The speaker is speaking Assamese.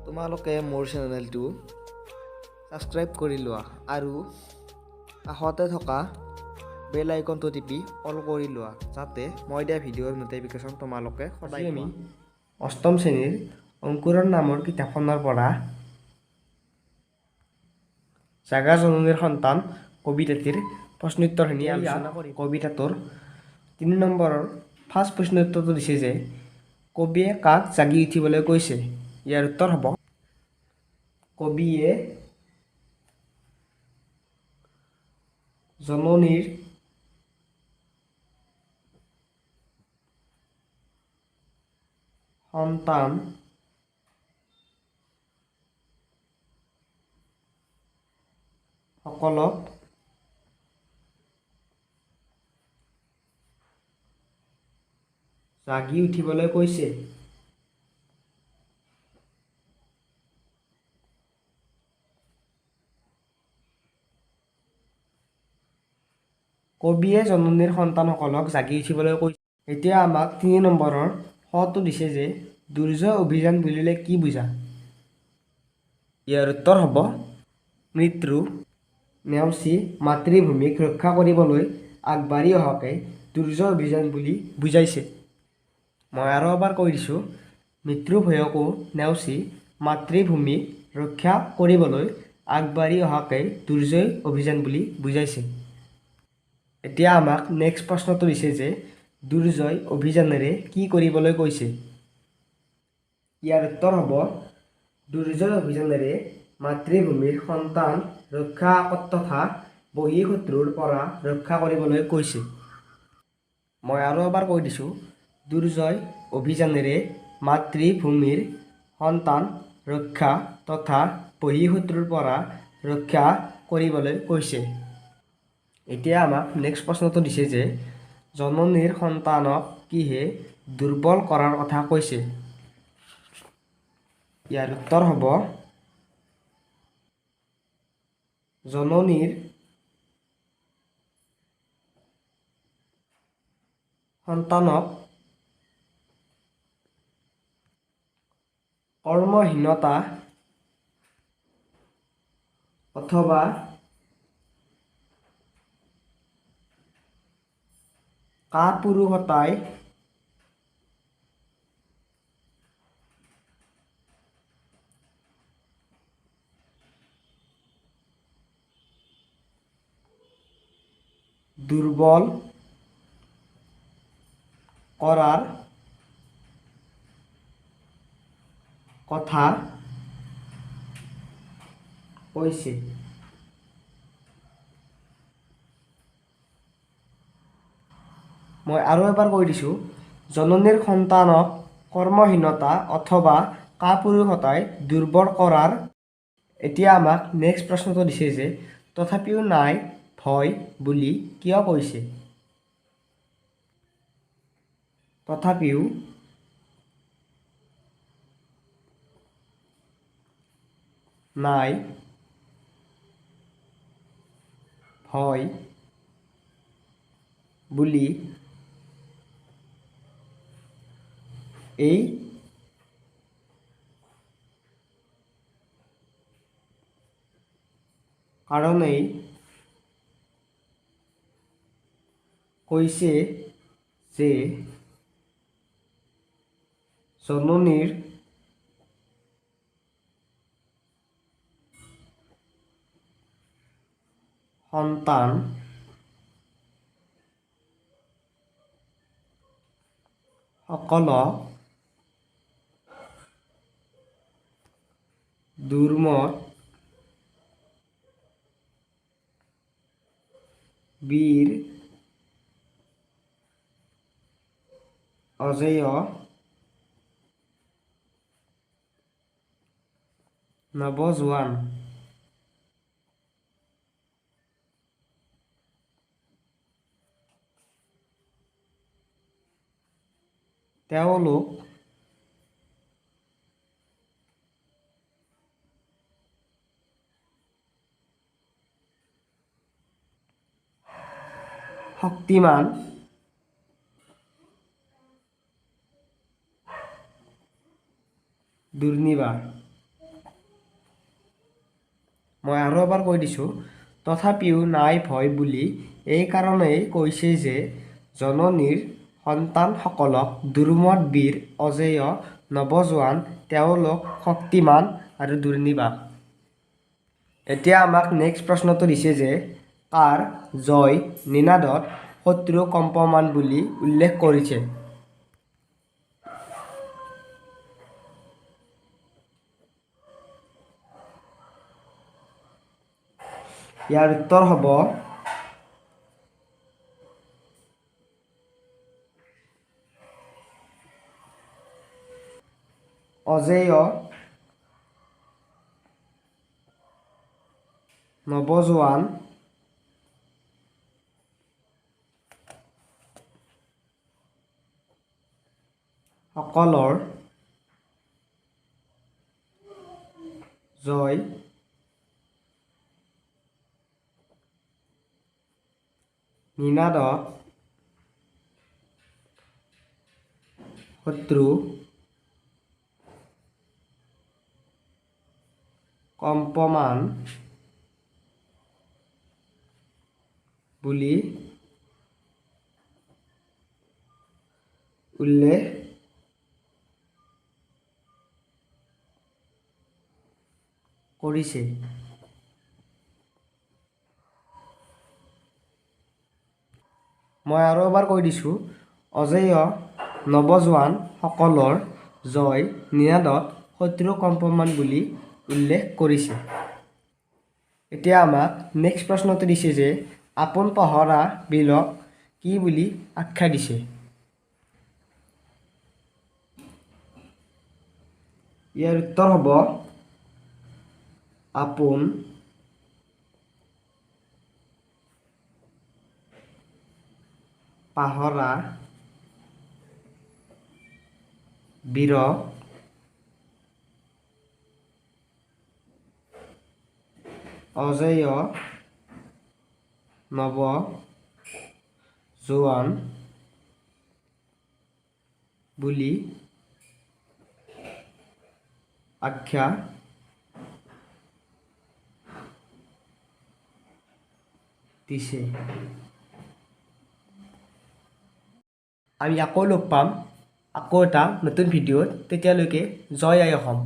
তোমালোকে মোৰ চেনেলটো ছাবস্ক্ৰাইব কৰি লোৱা আৰু কাষতে থকা বেল আইকনটো টিপি অল কৰি লোৱা, যাতে মই দিয়া ভিডিঅ'ৰ ন'টিফিকেশ্যন তোমালোকে সদায় আমি অষ্টম শ্ৰেণীৰ অংকুৰণ নামৰ কিতাপখনৰ পৰা জাগা জননীৰ সন্তান কবিতাটিৰ প্ৰশ্নোত্তৰখিনি আলোচনা কৰিম। কবিতাটোৰ 3 নম্বৰৰ ফাৰ্ষ্ট প্ৰশ্নোত্তৰটো দিছে যে কবিয়ে কাক জাগি উঠিবলৈ কৈছে। ইয়াৰ উত্তৰ হ'ব কবিয়ে জননীৰ সন্তান সকলক জাগি উঠিবলৈ কৈছে। কবিয়ে জননীৰ সন্তানসকলক জাগি উঠিবলৈ কৈছে। এতিয়া আমাক 3 নম্বৰৰ সটো দিছে যে দুৰ্জয় অভিযান বুলিলে কি বুজা। ইয়াৰ উত্তৰ হ'ব মৃত্যু নেওচি মাতৃভূমিক ৰক্ষা কৰিবলৈ আগবাঢ়ি অহাকে দুৰ্জয় অভিযান বুলি বুজাইছে। মই আৰু এবাৰ কৈ দিছোঁ, মৃত্যু ভয়কো নেওচি মাতৃভূমিক ৰক্ষা কৰিবলৈ আগবাঢ়ি অহাকে দুৰ্জয় অভিযান বুলি বুজাইছে। এতিয়া আমাক নেক্সট প্ৰশ্নটো দিছে যে দুৰ্জয় অভিযানেৰে কি কৰিবলৈ কৈছে। ইয়াৰ উত্তৰ হ'ব দুৰ্জয় অভিযানেৰে মাতৃভূমিৰ সন্তান ৰক্ষা তথা বহিঃশত্ৰুৰ পৰা ৰক্ষা কৰিবলৈ কৈছে। মই আৰু এবাৰ কৈ দিছোঁ, দুৰ্জয় অভিযানেৰে মাতৃভূমিৰ সন্তান ৰক্ষা তথা বহিঃশত্ৰুৰ পৰা ৰক্ষা কৰিবলৈ কৈছে। এতিয়া আমাক নেক্সট প্ৰশ্নটো দিছে যে জননীৰ সন্তানক কিহে দুৰ্বল কৰাৰ কথা কৈছে। ইয়াৰ উত্তৰ হ'ব জননীৰ সন্তানক কৰ্মহীনতা অথবা কাপুৰুষতাই দুৰ্বল কৰাৰ কথা কৈছে। মই আৰু এবাৰ কৈ দিছোঁ, জননীৰ সন্তানক কৰ্মহীনতা অথবা কাপুৰুষতাই দুৰ্বল কৰাৰ। এতিয়া আমাক নেক্সট প্ৰশ্নটো দিছে যে তথাপিও নাই ভয় বুলি কিয় কৈছে। তথাপিও নাই ভয় বুলি এই কাৰণেই কৈছে যে জননীৰ সন্তান সকলক দুৰ্মত বীৰ অজেয় নৱজোৱান। তেওঁলোক শক্তিমান দুৰ্নিবাৰ। মই আৰু এবাৰ কৈ দিছোঁ, তথাপিও নাই ভয় বুলি এই কাৰণেই কৈছে যে জননীৰ সন্তানসকলক দুৰ্মদ বীৰ অজেয় নৱজোৱান, তেওঁলোক শক্তিমান আৰু দুৰ্নিবাৰ। এতিয়া আমাক নেক্সট প্ৰশ্নটো দিছে যে কাৰ জয় নিনাদত শত্ৰু কম্পমান বুলি উল্লেখ কৰিছে। ইয়াৰ উত্তৰ হ'ব অজেয় নৱজোৱান সকলৰ জয় নিনাদত শত্ৰু কম্পমান বুলি উল্লেখ কৰিছে। মই আৰু এবাৰ কৈ দিছোঁ, অজেয় নৱজোৱানসকলৰ জয় নিনাদত শত্ৰু কম্পমান বুলি উল্লেখ কৰিছে। এতিয়া আমাক নেক্সট প্ৰশ্নটো দিছে যে আপোন পাহৰা বীৰক কি বুলি আখ্যা দিছে। ইয়াৰ উত্তৰ হ'ব আপোন পাহৰা বীৰক অজেয় নৱ জোৱান বুলি আখ্যা দিছে। আমি আকৌ লগ পাম আকৌ এটা নতুন ভিডিঅ'ত। তেতিয়ালৈকে জয় আই অসম।